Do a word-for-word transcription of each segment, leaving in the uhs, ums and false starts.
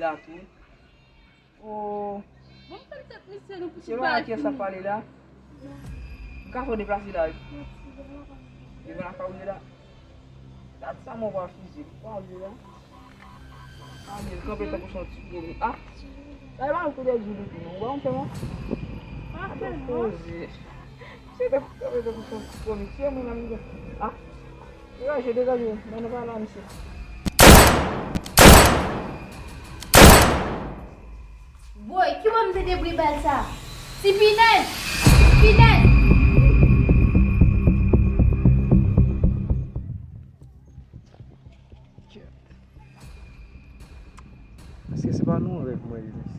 la tou. Oh. Bon, m konn tèt misye, nou fouti. Se pa a kiyès ap pale la? M ka fè w deplase la, wi. Devan lakay ou ye la. Gad sa mwen pral fize. Pral ye la. Ale, l kanpe tankou se yon ti pwomi. Ah! Sa e pa yon kout de djoulitou, non. Ou pa konn fè, non? Pa fè, non. Poze. Misye te kanpe tankou se yon ti pwomi. Tiye mwen la, misye. Ah! Degaje, degaje. Ban nou pale a misye. Woy, ki bò m te debri bal sa? Ti pinèz! Pinèz! Èske se pa nan yon rèv mwen ye, mesye?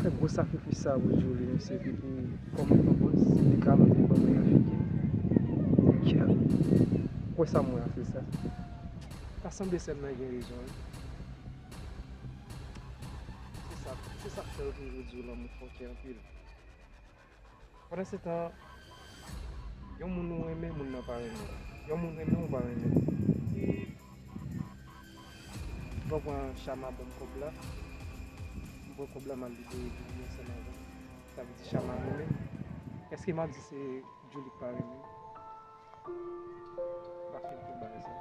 Fè gwo sakrifis sa pou Djoulie, mesye, epi pou kòm rekonpans, li kalòt li ban mwen yon figi. Kèt! Kwè sa m wè a, se sa. Ta sanble sè m nan gen rezon, wi. Se sa, se sa k fè yo toujou di w lanmou fò kè anpil. Pandansetan, yon moun ou renmen, moun nan pa renmen w. Yon moun renmen w, ou pa renmen l. Bon, pran Chama ban m kòb la. M pran kòb la, m al libere Djoulie ansanm avè l. Sa vle di Chama renmen m. Èske m ap di se Djoulie k pa renmen m? M pa fin pou bagay sa.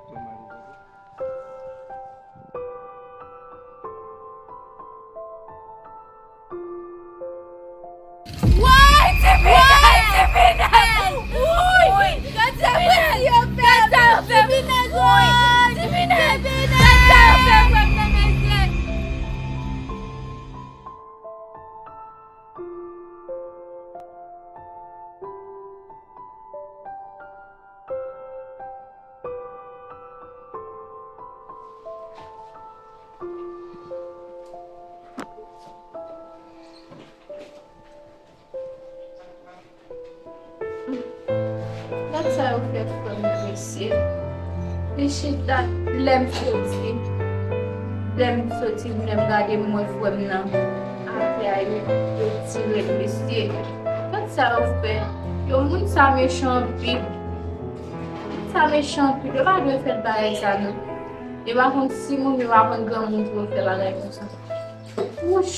Mwen m ale tande. Woy, ti pinèz! Woy, ti pinèz! Woy! Gad sa yo fè! Gad sa yo fè! Ti pinèz, woy! Ti pinèz! Gad sa yo fè frè m nan, mesye! Gad sa yo fè frè m nan, mesye. Li chita, lè m soti. Lè m soti, lè m gade, m wè frè m nan atè a, yo, yo tire l, mesye. Gad sa yo fè. Yo, moun sa mechan anpil. Moun sa mechan anpil. Yo pa dwe fè l bagay sa, non. Yo pa konn timoun, yo pa konn granmoun pou yo fè bagay konsa. Wouch!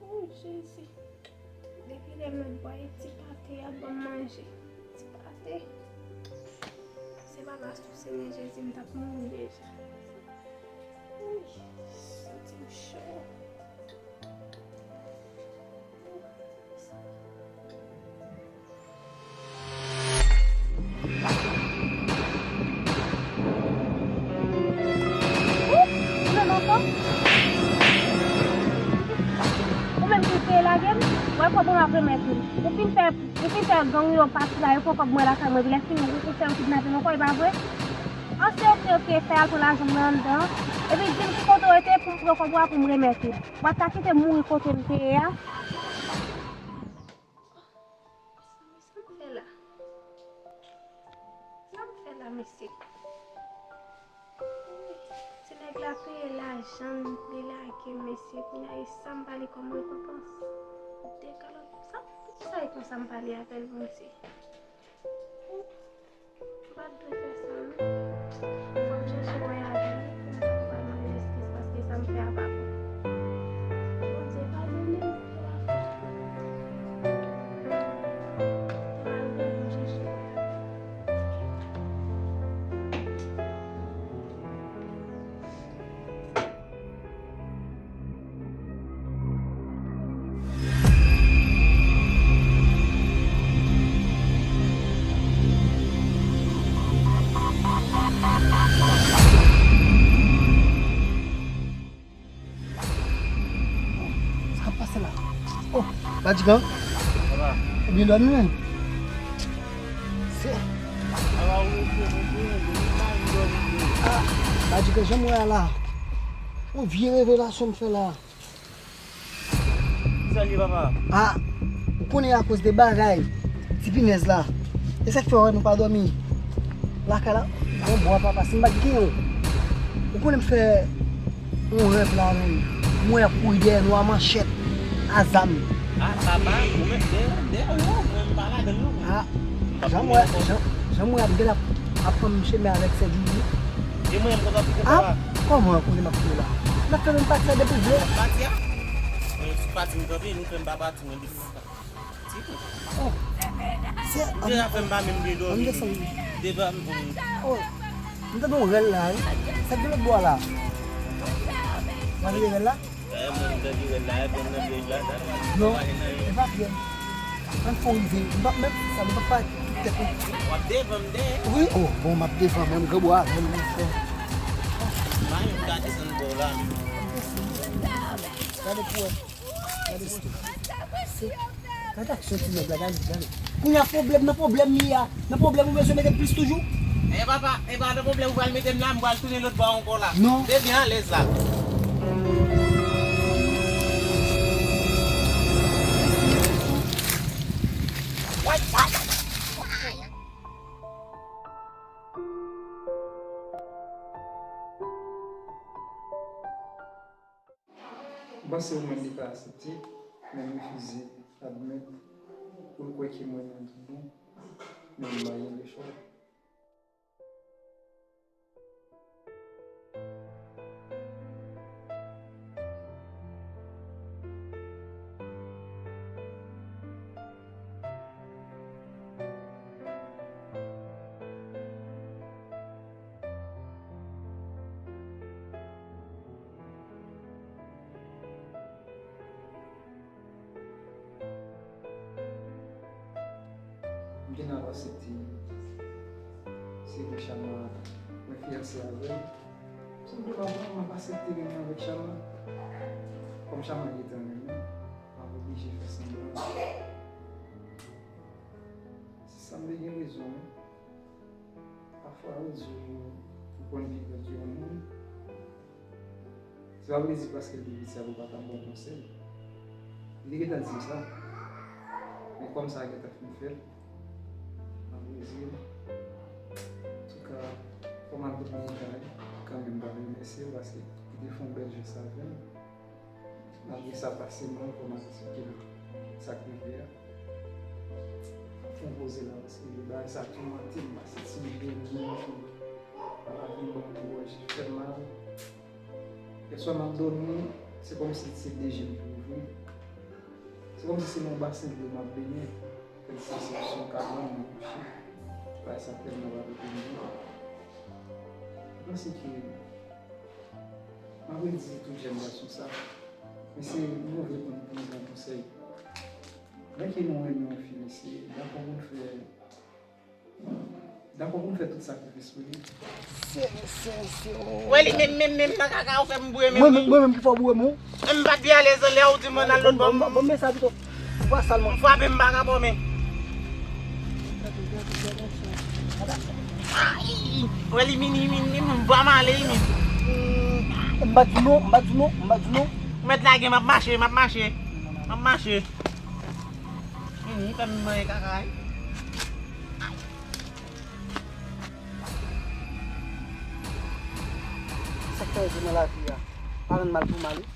O Jezi, depi lè m ap bwè ti pate a, ban m manje. Ti pate. Se pa pastè Senyè Jezi, m t ap mouri deja. Wi, santi m cho. Ou, ou menm ankò? Ou menm ki te lage m? Wè kòb mwen ap remèt ou. Ou fin fè, ou fin fè gang yo pati la, yo pran kòb mwen lakay mwen, epi lè fini, ou, ou fè yo kidnape m ankò, e pa vre? An, se oke, oke, fè al pran lajan mwen anndan. Epi di m ki kote w rete pou m pran kòb ou a pou m remèt ou. W ap ta kite m mouri kote m te ye a? Sa m fè la? Sa m fè la, mesye? Ti nèg la peye lajan l, li lage m, mesye. Kounye a, e sa m ba li kòm rekonpans? De kalòt. Sa, poukisa e konsa m pale avè l, Bondye? M pa t dwe fè sa, non. Fò m chèche wè avè l pou m kapab ba l mande eskiz, paske sa m fè a pa bon. Bondye, padone m, se pa fòt mwen. Malgre m chèche wè avè l. Madigan, ou byen dòmi menm? Se... Ah, Madigan, jan m wè a la. Yon vye revelasyon m fè la. Kisa l ye, papa? Ah, ou konnen akoz de bagay, ti pinèz la. E sa k fè w wè nou pa dòmi lakay la. Bon, bwa papa, si m pa t genyen w. Ou konnen m fè yon rèv la menm. M wè kouri dèyè nou a manchèt, a zam. Ah, papa, ou menm dèyè, dèyè ou, mwen m pa ladan l non. Ah, jan m wè, jan, jan m wè ap gen ap, ap pran m chemen avèk sè Djouli. E mwen menm konsa tou, papa. Ah, kòman konnen m ap kouri la? M ap fè menm pati sa depi vle. Pati a? Mwen sou pati m kanpe, nou fè m pa pati mwen depi. Oh. Se, ou deja fè m pa menm byen dòmi. Ann desann. Devan m pou m. Oh. M tande yon rèl la, wi. Sa k gen lòt bò a la? Ou tande rèl la? Eh, mwen, m tande rèl la, eh, bon, nan pyèj la, sa. Non, e pa pyèj. Ann fè w rive. M p ap menm fè sa, m p ap pa kite tèt ou. W ap devan m dèyè. Wi, oh, bon, m ap devan, menm granbwa, menm, menm frè. M pa menm ka desann bò w la. Gade pou wè. Gade sou. Gade aksyon ti nèg la, gade, gade. Kounye a pwoblèm nan pwoblèm li a. Nan pwoblèm ou bezwen mete m plis toujou. E papa, e pa nan pwoblèm ou pral mete m la, m pral tounen lòt bò ankò la. Non. Ou te byen alèz la. M panse ou menm li pa aksepte, men l refize admèt pou l kwè ke mwen nan tout bon, men m pa gen lechwa. M gen dwa aksepte se pou Chama mwen fiyanse avè l. Senpleman, m ap aksepte renmen avèk Chama. Kòm Chama gentan renmen, m ap oblije fè sanblan. Se sa m te gen rezon, wi. Pafwa, yo di w pou konn viv lòt yon moun, se pa vle di paske l te piti a pou l pa t ap bon konsèy. Li te gentan di m sa. Men kòm sa gentan fin fèt, m ap rezi l. Antouka, fò m al tout moun kay, kanmenm m pa remèsye l paske li te fè yon bèl jès avè m. Malgre sa pase m ankò m ap di ke sa k rive a. Fè yon poze la paske bagay sa toumante m, m pase ti byen moun ki pa vin ban m kouraj, li fè m mal. Lè swa m ap dòmi, se kòmsi se de je m ki ouvri. Se kòmsi se nan yon basen dlo m ap benyen. Kòmsi se sou yon kabann mwen kouche. Bagay sa tèlman pa pote m byen. M panse ke M ap redi tout jèn gason sa, mesye, nou vle konn pou nou pran konsèy. Lè ke nou renmen yon fi, mesye, dakò pou n fè, dakò pou n fè tout sakrifis pou li. Se, se, se, oh. Wè li menm, menm, menm nan kaka ou fè m boure menm. Mwen menm, mwen menm ki fè w boure menm. Menm m pa t byen alèz anlè a, ou di m ann al lòt bò. Bon, bon, bon, men sa pito. Ou pa sal mwen. M frape m pa ka pòmen. Ay! Wè li vini, vini, vini, m va m ale, vini. M pa di non, m pa di non, m pa di non. Ou mèt lage, m ap mache, m ap mache. M ap mache. Vini, fè m manje kaka, wi. Sa k fè di nan lavi a? Pa rann mal pou mal, wi.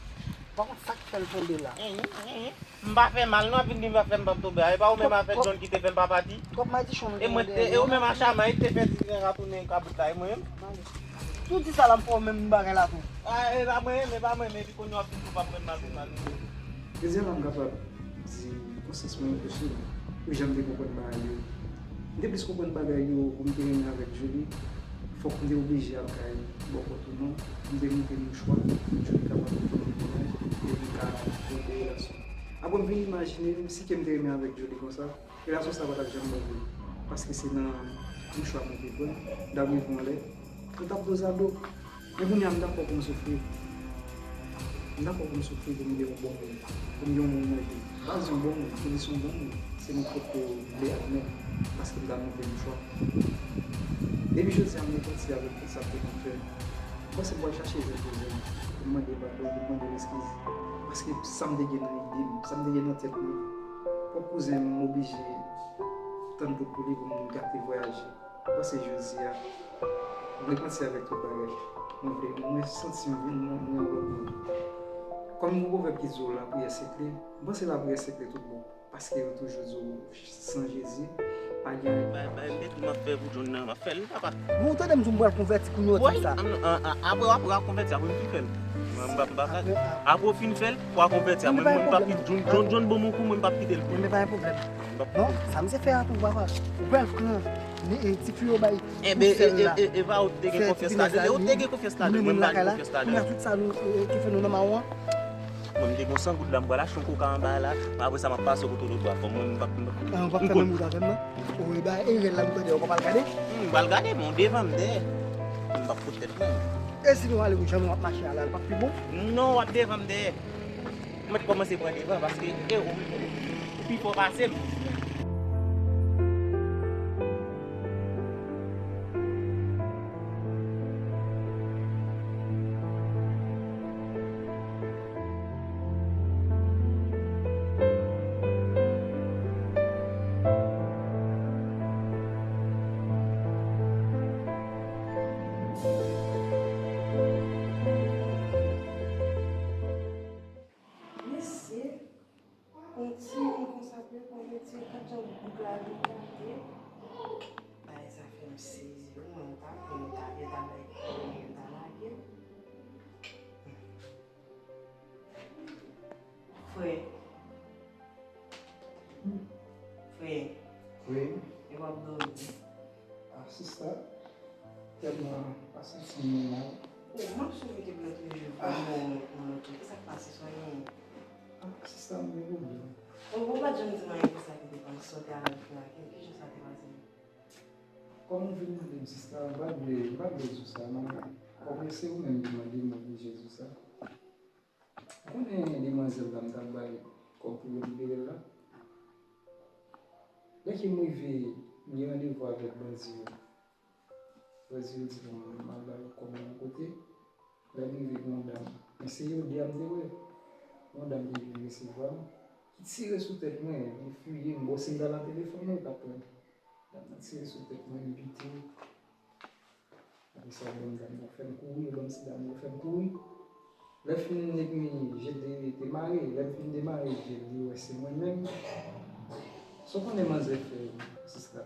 Pa konn sa k fè l tonbe la. M pa fè mal non, ap vin di m pa fè m p ap tonbe a. E pa ou menm avèk John ki te fè m pa pati? E mwen te, e ou menm a Chama, e te fè ti nèg a tounen kabrit la, e mwen menm? Si w di sa la, m fè w menm bagay la tou. A, e pa mwen menm, e pa mwen menm, epi kounye w ap vin di w p ap pran mal pou mal. Dezyèmman, m kapab di konsyans mwen enposib pou jan m te konprann bagay yo. M te plis konprann bagay yo pou m te renmen avèk Julie. Fòk m te oblije al kay bòkò tou non. M te moute mouchwa pou Julie kapab konprann mwen e li ka rete relasyon. Apre m vin imajine m, si ke m te renmen avèk Julie konsa, relasyon sa pa t ap janm bon pou li. Paske se nan mouchwa mwen te pran, m t ap rive yon lè, nou t ap dozado. Men kounye a m dakò pou m soufri. M dakò pou m soufri, pou m gen yon bon moun, pou m gen yon moun nan vi. Baz yon bon moun, pou li se yon bon moun, se nenpòt kote ou vle al menm, paske m ta montre yon chwa. Depi jodi a, m repanti avèk tout sa m te konn fè. M panse m pral chache jwenn kouzen m, pou m mande padon, pou m mande l eskiz. Paske sa m te gen nan ide m, sa m te gen nan tèt mwen, fòk kouzen m oblije tann bout pou li pou m gate vwayaje. Panse jodi a, m repanti avèk tout bagay. Mwen vle, mwen santi m vin mwen, mwen yon lòt moun. Kòm yon pwovèb ki di w lapriyè se kle, m panse lapriyè se kle tout bon. Paske yo toujou di w, san Jezi, pa gen anyen. Bay, bay, bay, m ap fè pou John nan, m ap fè l, papa. Bon, ou tande m di w m pral konvèti kounye a, ou di m sa. Wi, an, an, an, apre, apre w ap konvèti, apre m fin fè l. Mwen, m p ap, m p ap fè l. Apre w fin fè l, w a konvèti a. Mwen, mwen, m p ap kite John, John, John ban m yon kou, mwen, m p ap kite l pou li. Men pa gen pwoblèm. M p ap kite l. Non, sa misye fè a tou, papa. Ou pral pran, men, e, ti fi yo bay. Enben, e, e, e, e pa ou te gen konfyans ladan l, ou te gen konfyans ladan l, mwen, m pa gen konfyans ladan l. Kounye a tout sa nou, e, ki fè nou nan mawon an. Mwen, m te gen san goud la, m pral achte yon koka anba la, apre sa, m ap pase kote lòt bò a. Fò mwen, m p ap, m p ap. Ah, ou p ap fè menm wout avè m, non? O, e ba, e rèl la, m tande, ou p ap al gade? Hmm, m pral gade, bon, devan m dèyè. M p ap fout tèt mwen. E si nou ale, jan nou ap mache a la, l p ap pi bon? Non, w ap devan m dèyè. Mwen t kòmanse pran devan paske e ou, ou pi fò pase m. Mesye, yon timoun konsa pou yo konn retire kat jan boug la vin gate. Bagay sa fè m sezi wi, mwen, m ta pran, yo ta, yo ta bay kò m, yo ta lage m. Frè. Frè. Wi. E w ap dòmi? Ah, sista, tèlman pa santi m mal. O, m ap sove ke plè toujou. Ah. Bon, bon, bon, ki sa k pase, sonnen? Ah, sista, m gen pwoblèm. O, ou pa t janm di m anyen konsa ki te pase, sa w te al fè a, ki, ki jan sa te pase? Kòm ou vin mande m, sista, m pa t vle, m pa t vle di w sa, non. Kòm se ou menm ki mande m, m oblije di w sa. Ou konnen demwazèl la m t ap bay kòb pou yo libere l la? Lè ke m rive, m gen randevou avèk bandi yo. Bandi yo di pou m al ba yo kòb nan yon kote. Lè m rive, gen yon dam. Men se yo de a m te wè. Yon dam ki vin resevwa m, ki tire sou tèt mwen, li fiye m. Bon, si m ta nan telefòn mwen, li t ap pran. Dam nan tire sou tèt mwen, li bite. Apre sa, yo ban m zam pou fè m kouri, yo ban m ti zam pou fè m kouri. Lè fini, nèg mi, je li te mare, lè m fin demare je li, wè se mwen menm. Sa w konnen manzè fè, sista?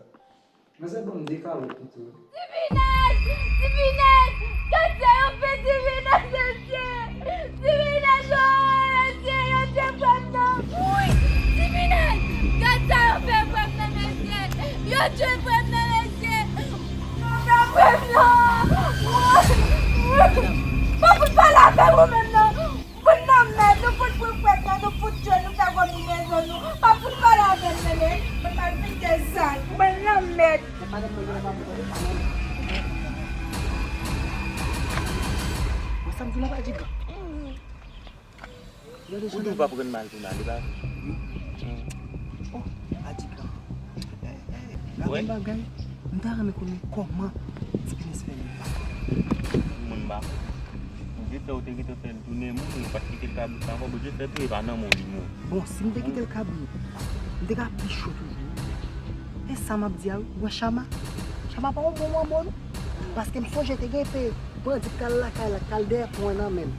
Manzè ban m de kalòt pito. Ti Pinèd! Ti Pinèd! Gad sa yo fè Ti Pinèd, mesye! Ti Pinèd, o, mesye, yo tye frè m nan! Wi! Ti Pinèd! Gad sa yo fè frè m nan, mesye! Yo tye frè m nan, mesye! Yo fè frè m nan! Pa fout pale avè m ou menm non! Mwen nan mèd, nou fout pran frè m nan, nou fout jwe, nou fè gwo kombinezon nou. Pa fout pale avè m, nene. Mwen pa vide zak. Mwen nan mèd. Mwen sa m di w la pa di gran. Ou di w pa pran mal pou mal, li pa vre? Oh, Adigra. Eh, eh, gade yon bagay. M ta renmen konnen kòman Ti Pinèd fè vin la. Mwen m pa konn. Mwen te fè, ou te gentan fè l tounen moun, ou pa t kite l kabrit ankò, Bondye fè tou, e pa nan men w li mouri. Bon, si m te kite l kabrit, m te ka pi cho toujou. E sa m ap di a wi, ou wè Chama? Chama pa yon bon manman non. Paske m sonje te gen pe bandi k t al lakay la, k t al dèyè pwen nan men m.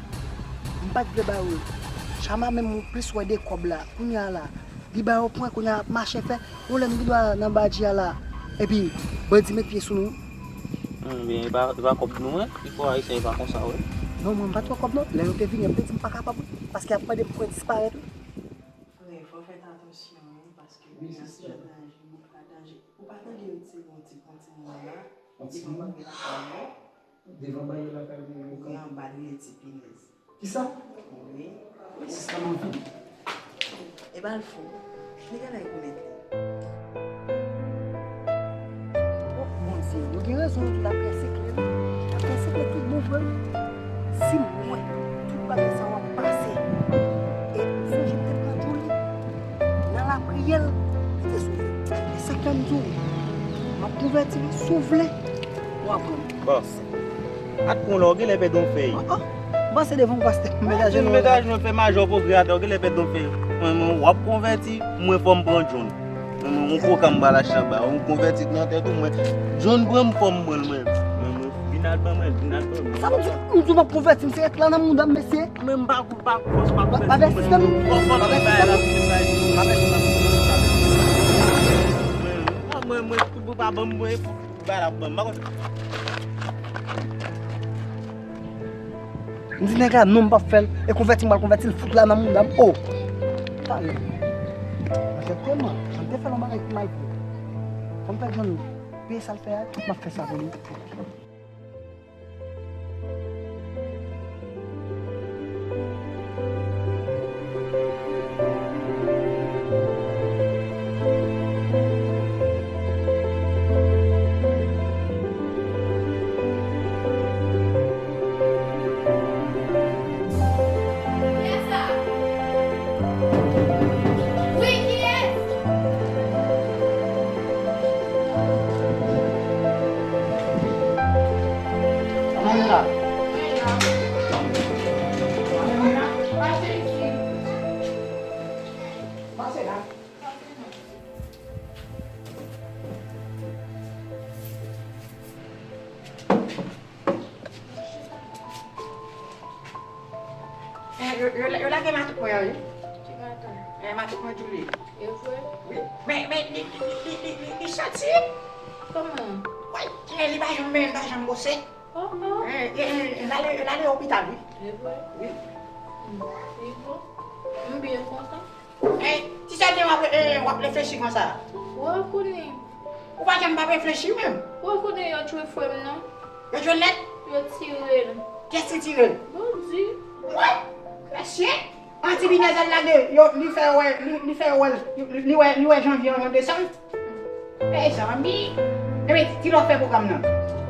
M pa t vle ba yo. Chama menm ou plis wè de kòb la. Kounye a la, li ba yo pwen, kounye a ap mache fè yon lè m gen dwa nan badji a la. Epi, bandi met pye sou nou. Hmm, men e pa, e pa kòb nou, wi. Pifò Ayisyen e pa konsa, wi. Non, mwen m pa t wè kòb non. Lè yo te vini, yo te di m pa kapab, wi. Paske y ap mande m pwen disparèt, wi. Frè, fò w fè atansyon, wi, paske wi, se sa. Danje, bouk la danje. Ou pa tande yo tire yon ti, yon timoun la? Yon timoun? Devan bari lakay li, wi, anba li ye Ti Pinèz. Kisa? Wi. Wi, sista m anvi. E ba l fou. Li genlè rekonèt li. Oh, Bondye, yo gen rezon, yo di lapriyè se kle, wi. Lapriyè se kle tout bon vre, wi. Si m wè tout bagay sa yo ap pase, Kouvèti, si w vle, w a pran. Bòs. At kon lè w genlè pèdi yon fèy. Oh, oh. M pase devan w, pastè. Mete a jenou. Mete a jenou, fè majò pwogrè atè, w genlè pèdi yon fèy. Mwen, mwen, w ap konvèti, mwen fò m pran John. Mwen, mwen, yon koka m pral achte anba, yon konvèti nan tèt ou, mwen. John pran m fò m pran l, mwen. Mwen, mwen, vin al ban mwen, vin al ban mwen. Sa pou di, m di w m ap konvèti, m se rèt la nan mouda m, mesye. Mwen, m pa kou, pa kou, fòs pa kou, pa fè sistèm. Fò, fò, pa fè sistèm. Pa fè sistèm. Mwen, mwen, mwen, mwen, mwen, mwen, M di nèg la non, m p ap fè l. E konvèti m pral konvèti l, fout la nan mouda m. Oh! Talè. Monchè, vrèman, jan m te fè l yon bagay ki mal pou li. Fò m fè John peye sa l fè a, m ap fè sa pou li. Eh, yo, yo, yo lage matant mwen an, wi. Ki matant? Eh, matant mwen Julie. E vre? Wi. Men, men, li, li, li, li, li, li santi. Kòman? Wi, eh, li pa janm, li pa janm bwose. Oh, oh. Eh, eh, eh, l ale, l ale lopital, wi. E vre? Wi. Hmm, li bon. M byen kontan. Eh, ti sèl de w ap, eh, w ap reflechi konsa. Ou konnen. Ou pa janm pa reflechi menm. Ou konnen yo tchwe frè m nan. Yo tchwe l nèt? Yo tire l. Kiyès ki tire l? Bandi. Wè! Mesye! An ti binèz al lage, yo, li fè wè, li, li fè wè, li, li wè, li wè janvye an jan desanm. Mezanmi! Ebyen, kilè w fè pwogram nan?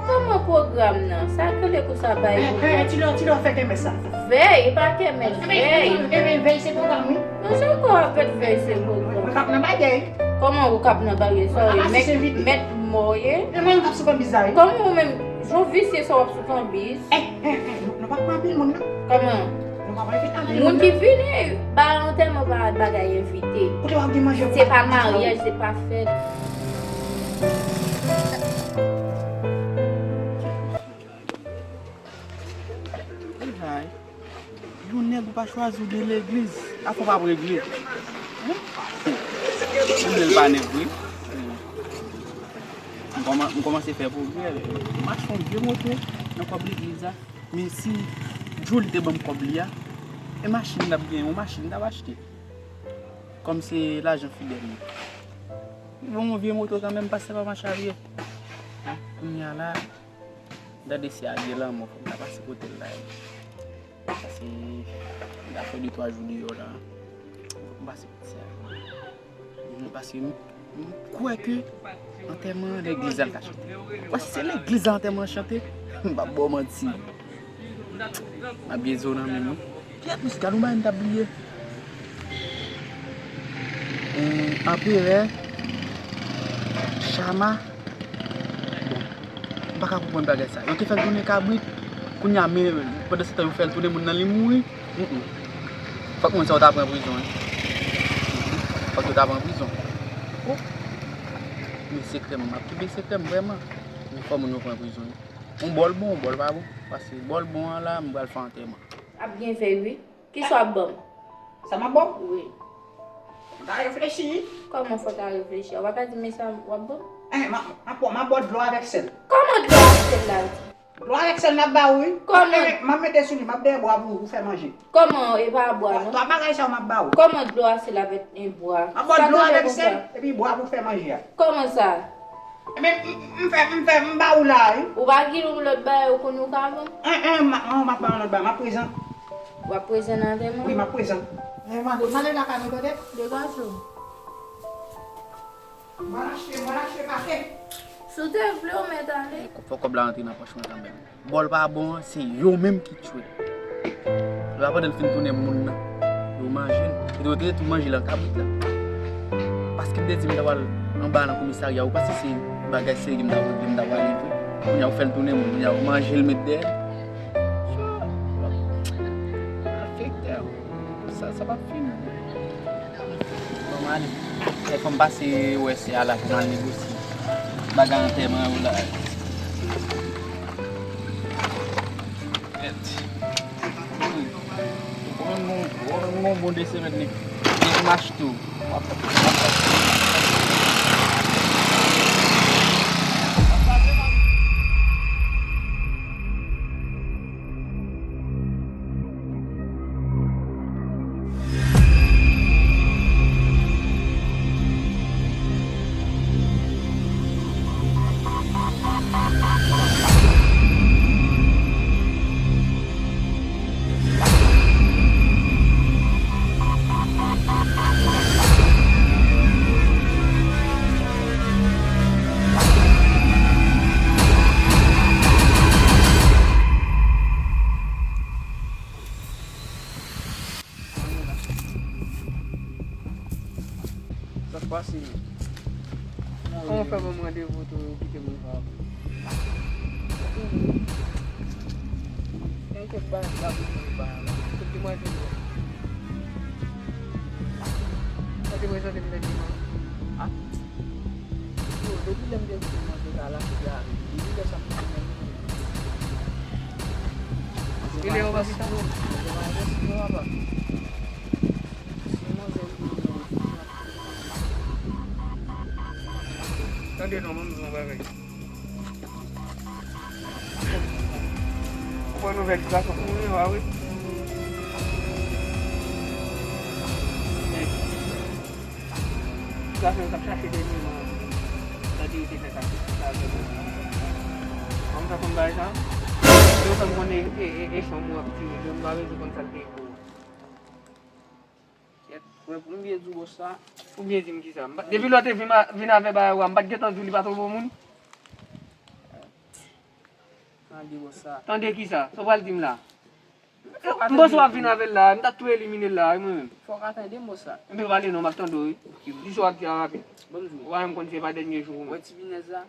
Kòman pwogram nan? Sa k rele konsa bay pwogram? Eh, eh, kilè, kilè w fè kèmès sa? Vèy, e pa kèmès, vèy. Ebyen, vèy se pwogram, wi. Non, se kò avèk vèy se pwogram. Mwen k ap nan bagay. Kòman ou k ap nan bagay? Sa w ye, mèt, mèt mò w ye? E mwen k ap sou kanbiz la, wi. Kòman ou menm, jan w visye sa w ap sou kanbiz? Eh, eh, eh, nou, nou pa pran anpil moun, non. Kòman? Nou pa pran anpil moun. Moun ki vini, ba antèman pa bagay envite. Kote w ap gen manje? Se pa maryaj, se pa fèt. Yon nèg ou pa chwazi w gen legliz, afè w p ap regle. Ou vle l pa nèg vre. M kòman-, m kòmanse fè pwogrè. M achte yon vye moto nan kòb legliz la. Men si Julie te ban m kòb li a, e machin l ap genyen, yon machin l ap achte. Kòm se lajan fidèl li. Li ban m yon vye moto kanmenm, pastè pa mache avye. Kounye a la, m tande si a gen lanmò, fò m ta pase kote l la. Paske m ta fè de twa jou deyò la. M pase kote sa. Paske m, m kwè ke antèman legliz la l ka chante. Wè, si se legliz la antèman an chante, m p ap ba w manti. M ap gen zo nan men m, wi. Kiyès misye? Gad yon bagay m t ap bliye. Eh, Anperè, Chama. Bon, m pa ka konprann bagay sa. Yo te fè l tounen kabrit. Kounye a, men pandan se tan yo fè l tounen moun nan, li mouri. Mm, mm. Fòk moun sa yo ta pran prizon, wi. Fòk yo ta pran prizon. Oh. Men sekrè m, m ap kenbe sekrè m vrèman. Men fò moun yo pran prizon, wi. Yon bò l bon, yon bò l pa bon. Paske bò l bon an la, m pral fè antèman. Ap gen vèy, wi. Kisa w ap ban m? Sa m ap ba w? Wi. Fò w ta reflechi. Kòman fò w ta reflechi? Ou pa ka di m men sa w ap ban m? Eh, m ap, m ap, m ap ba w dlo avèk sèl. Kòman dlo ak sèl la? Dlo avèk sèl n ap ba w, wi. Kòman? Eh, m ap mete sou li, m ap dèyè bwa pou ou, pou fè manje. Kòman e pa bwa, non? Twa bagay sa yo m ap ba w. Kòman dlo a sèl avèk en bwa? M ap ba w dlo avèk sèl, epi bwa pou fè manje a. Kòman sa? Men m, m, m fè, m fè, m ba ou la, wi. Ou pa gen yon lòt bagay ou konnen ou ka ban m? En, en, m, m, m ap ba yon lòt bagay, m ap prezan. W ap prezan nan antèman? Wi, m ap prezan. Men mande, mande lakay mwen, tande? Degaje w. Mwen achte, mwen achte pake. Si w te vle, w mèt ale. Fò kòb la rantre nan pòch mwen kanmenm. Bò l pa bon an, se yo menm ki tchwe l. Epa pandan l fin tounen moun nan, yo manje l. Epi yo te tou manje l an kabrit la. Paske m te di m ta pral anba nan komisarya, ou panse se Bagay serye m ta regle, m ta pale vre. Kounye a ou fè l tounen moun, kounye a ou manje l met dèyè. Malfektè. Sa, sa p ap fini. Bon, m ale. E fò m pase wè sè a la pou n al negosye bagay antèman yo la. Mèt. Ou menm gon, ou menm gon bon de semèn li, li mach tou. Sa k pase? Kòman w fè ban m randevou tou, ou kite m nan kay la? Gen kèk bagay ki pa pou mwen pa la. Tout demwazèl yo. Sa te prezante m dènyèman. Ah? Yo, depi lè m te di mwen te ka lage avè l, depi lè sa m te di mwen. Li lè yo pa pita. Tande non, ban m di w yon bagay. Ou pran nouvèl ti gason pou mwen, wa wi. Ti gason yo t ap chache dènyèman. Tande yo te fè sa, sa avè mwen. Kòm sa konn bagay sa? Yo fè m konnen e, e, e fanm w ap tire, yo m pa bezwen konn sa l te ye pou ou. Kèt, wè, pou m byen di w bòs sa. Ou byen di m kisa? M pa, depi lè w te vin, vin avè bagay ou a, m pa t gentan di w li pa twò bon moun? Tande bòs sa. Tande kisa? Sa w pral di m la? M panse w ap vin avè l la, m ta tou elimine l la, wi, mwen menm. Fò w ka tande m bòs sa. Enben pale non, m ap tande w, wi. Di sa w ap di a rapid. Ban m di w. Ou pa menm konn se pa dènye jou ou menm. Wè ti pinèz la,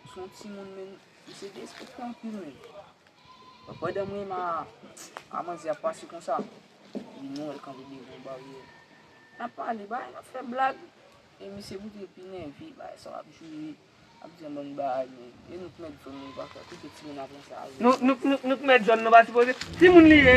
se yon timoun, men, misye derespekte anpil, men. Pandan mwen menm a, a manzè ap pase konsa, li nou wè l kanpe devan yon baryè. N ap pale, bay, n ap fè blag. E misye bout epi nève, bay, sa w ap joure, ap di yon bann bagay, men. E nou k mèt zòn nou pa fè, koute timoun ap nan sa. Nou, nou, nou, nou k mèt zòn nou pa sipoze. Timoun li ye.